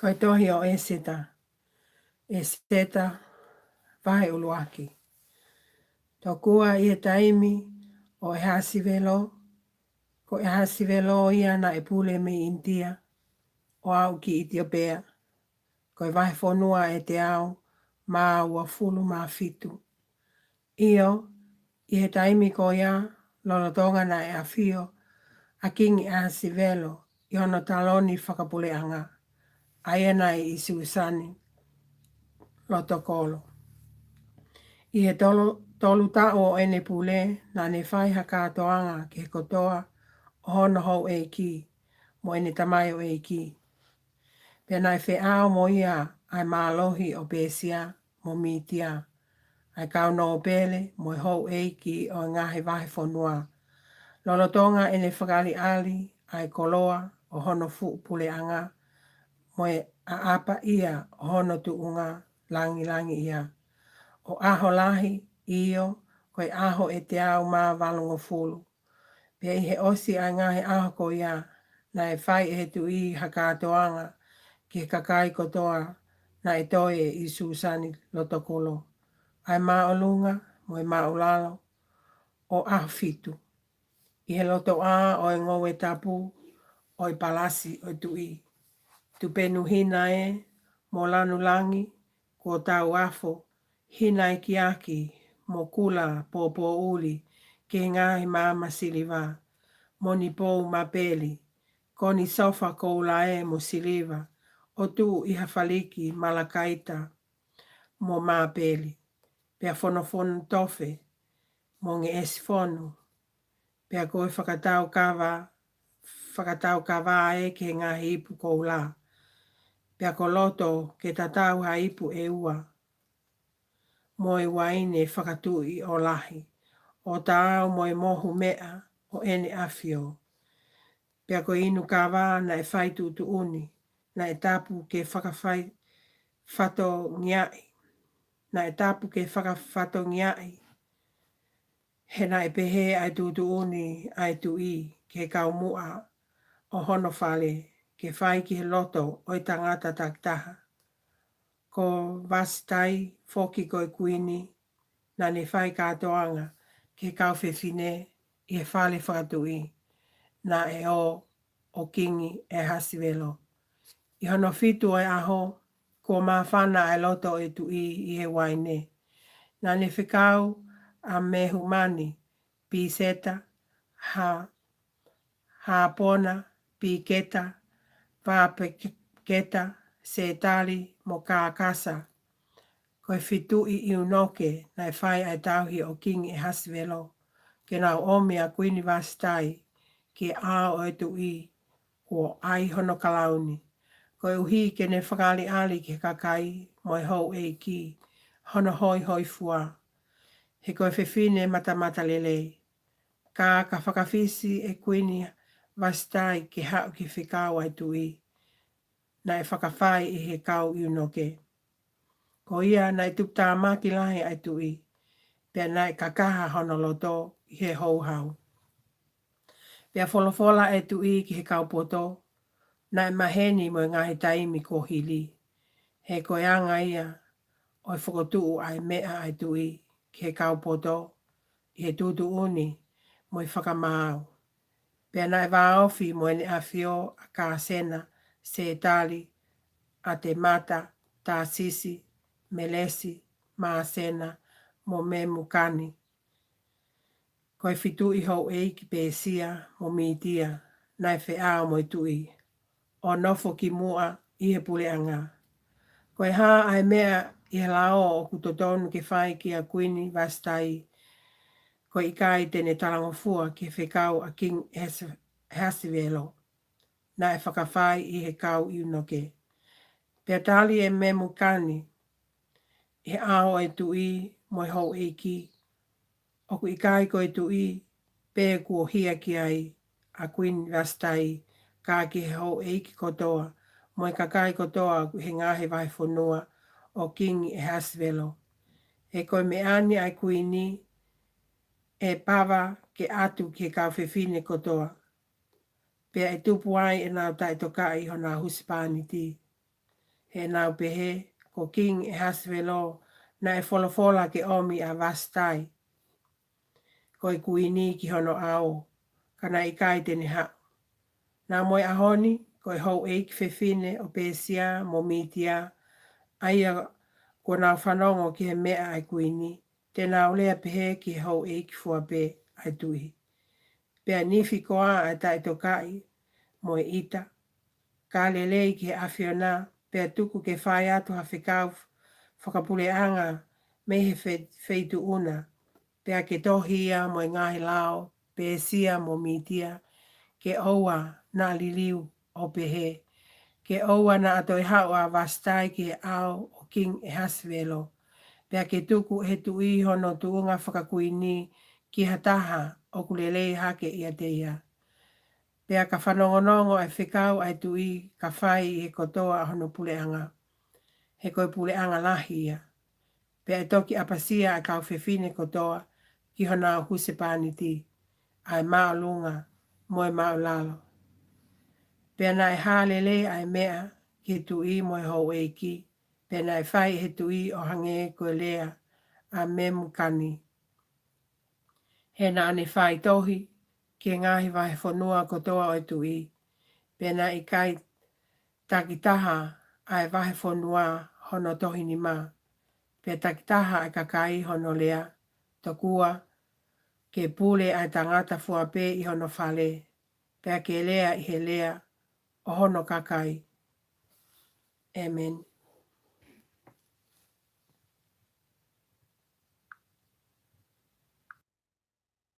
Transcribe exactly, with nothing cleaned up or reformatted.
Ko e tohi ʻo ʻEseta. ʻEseta, vahe ʻuluaki. Tokua ʻi he taimi ʻo ʻEhasivelo, ko ʻEhasivelo ia naʻe pule mei ʻInitia, ʻo aʻu ki ʻItiopea, ko e vahefonua ʻe teau mā uofulu mā fitu. ʻIo, ʻi he taimi ko ia, lolotonga naʻe ʻafio ʻa Kingi ʻEhasivelo ʻi hono taloni fakapuleʻanga, ʻa ia naʻe ʻi Susani loto kolo. ʻI he tolu, tolu taʻu ʻo ʻene pule, naʻa ne fai ha kātoanga ki he kotoa ʻo hono houʻeiki mo ʻene tamaioʻeiki. Pea naʻe feʻao mo ia ʻa e mālohi ʻo Pēsia mo Mītia, ʻa e kau nōpele mo e houʻeiki ʻo e ngaahi vahefonua. Lolotonga ʻene fakaʻaliʻali ʻa e koloa ʻo hono fuʻu puleʻanga, mo e ʻaʻapaʻia ʻo hono tuʻunga langilangiʻia. ʻO ʻaho lahi, ʻio, ko e ʻaho ʻe teau mā valungofulu. Pea ʻi he ʻosi ʻa e ngaahi ʻaho ko ia, naʻe fai ʻe he tuʻi ha kātoanga ki he kakai kotoa naʻe toe ʻi Susani loto kolo, ʻa e māʻolunga mo e māʻulalo, ʻo ʻaho fitu, ʻi he lotoʻā ʻo e ngoue tapu ʻo e palasi ʻo e tuʻi. Tupenu hina ē, mo lanu langi, kuo tau afo, hina ekiaki, mo kula pōpōʻuli ki he ngaahi maama siliva, mo ni pou mapeli, ko ni sofa koula ē mo siliva, ʻo tuʻu ʻi ha faliki malakaita mo mapeli, pea fonofono tofe mo ngeʻesi fonu, pea ko e fakataukava, fakataukava ē ki he ngaahi ipu koula, pea ko loto ke tatau ha ipu ʻe ua, mo e uaine fakatuʻi ʻo lahi, ʻo taau mo e mohu meʻa ʻo ʻene ʻafio. Pea ko e inu kava naʻe fai tuʻutuʻuni, naʻe tapu ke fakafai fatongiaʻi, naʻe tapu ke fakafatongiaʻi, he naʻe pehē ʻa e tuʻutuʻuni ʻa e tuʻi ki he kau muʻa ʻo hono fale, ke fai ki he loto ʻo e tangata takitaha. Ko Vasitai foki ko e kuini, naʻa ne fai kātoanga ki he kau fefine ʻi he fale fakatuʻi naʻe ʻo, ʻo Kingi ʻEhasivelo. ʻI hono fitu ʻo e ʻaho, kuo māfana ʻa e loto ʻo e tuʻi ʻi he uaine, naʻa ne fekau ʻa Mehumani, Piseta, Ha, Hapona, Piketa, Vapiketa, Setali, mo Kakasa, ko e fituʻi ʻiunoke naʻe fai ʻa e tauhi ʻo Kingi ʻEhasivelo, ke nau ʻomi ʻa Kuini Vasitai ki he ʻao ʻo e tuʻi, kuo ʻai hono kalauni, koeʻuhi ke ne fakaʻaliʻali ki he kakai mo e houʻeiki hono hoihoifua, he ko e fefine matamatalelei. Ka ka fakafisi ʻe Kuini Vasitai ke haʻu ki he fekau ʻa e tuʻi, naʻe fakafai ʻe he kau ʻiunoke. Ko ia naʻe tuputāmaki lahi ʻa e tuʻi, pea naʻe kakaha hono loto ʻi he houhau. Pea folofola ʻa e tuʻi ki he kau poto, naʻe maheni mo e ngaahi taimi kuo hili, he ko e anga ia ʻo e fokotuʻu ʻa e meʻa ʻa e tuʻi ki he kau poto, ʻi he tuʻutuʻuni mo e fakamaau. Pea naʻe vāofi mo ʻene ʻafio ʻa Kasena, Setali, ʻAtemata, Tasisi, Melesi, Masena, mo Memukani, ko e fituʻi houʻeiki Pēsia mo Mītia, naʻe feʻao mo e tuʻi, ʻo nofo ki muʻa ʻi he puleʻanga. Ko e hā ʻa e meʻa ʻi he lao ʻoku totonu ke fai kia Kuini Vasitai, ko e ʻikai te ne talangofua ki he fekau ʻa Kingi ʻEhasi-, ʻEhasivelo, naʻe fakafai ʻe he kau ʻiunoke? Pea tali ʻe Memukani, ʻi he ʻao ʻo e tuʻi mo e houʻeiki, ʻoku ʻikai ko e tuʻi pē kuo hia ki ai ʻa Kuini Vasitai, ka ki he houʻeiki kotoa mo e kakai kotoa ʻoku ʻi he ngaahi vahefonua ʻo Kingi ʻEhasivelo. He ko e meʻa ni ʻa e kuini ʻe pava ke ʻatu ki he kau fefine kotoa, pea ʻe tupu ai ʻenau taʻetokaʻi honau husepāniti. ʻenau pehē, Ko Kingi ʻEhasivelo naʻe folofola ke ʻomi ʻa Vasitai, ko e kuini, ki hono ʻao, ka naʻe ʻikai te ne haʻu. Naʻa mo e ʻaho ni, ko e houʻeiki fefine ʻo Pēsia mo Mītia, ʻa ia kuo nau fanongo ki he meʻa ʻa e kuini, te nau lea pehē ki he houʻeiki fua pē ʻa e tuʻi. Pea nifi koā ʻa e taʻetokaʻi mo e ʻita, ka lelei ki he ʻAfiona, pea tuku ke fai atu ha fekau fakapuleʻanga mei he fe-, feituʻu na, pea ke tohi ia mo e ngaahi lao Pēsia mo Mītia, ke ʻoua naʻa liliu, ʻo pehē, Ke ʻoua naʻa toe haʻu ʻa Vasitai ki he ʻao ʻo Kingi ʻEhasivelo, pea ke tuku ʻe he tuʻi hono tuʻunga fakakuini ki ha taha ʻoku lelei hake ʻiate ia. Pea ka fanongonongo ʻa e fekau ʻa e tuʻi, ka fai ʻi he kotoa ʻa hono puleʻanga, he ko e puleʻanga lahi ia. Pea ʻe toki ʻapasia ʻa e kau fefine kotoa ki honau husepāniti, ʻa e māʻolunga mo e māʻulalo. Pea naʻe hā lelei ʻa e meʻa ki he tuʻi mo e houʻeiki, pea naʻe fai ʻe he tuʻi ʻo hangē ko e lea ʻa Memukani. He naʻa ne fai tohi ki he ngaahi vahefonua kotoa ʻo e tuʻi, pea naʻe ʻikai takitaha ʻa e vahefonua hono tohi nima, pea takitaha ʻa e kakai hono lea, tokua ke pule ʻa e tangata fua pē ʻi hono fale, pea ke lea ʻi he lea ʻo hono kakai. ʻĒmeni.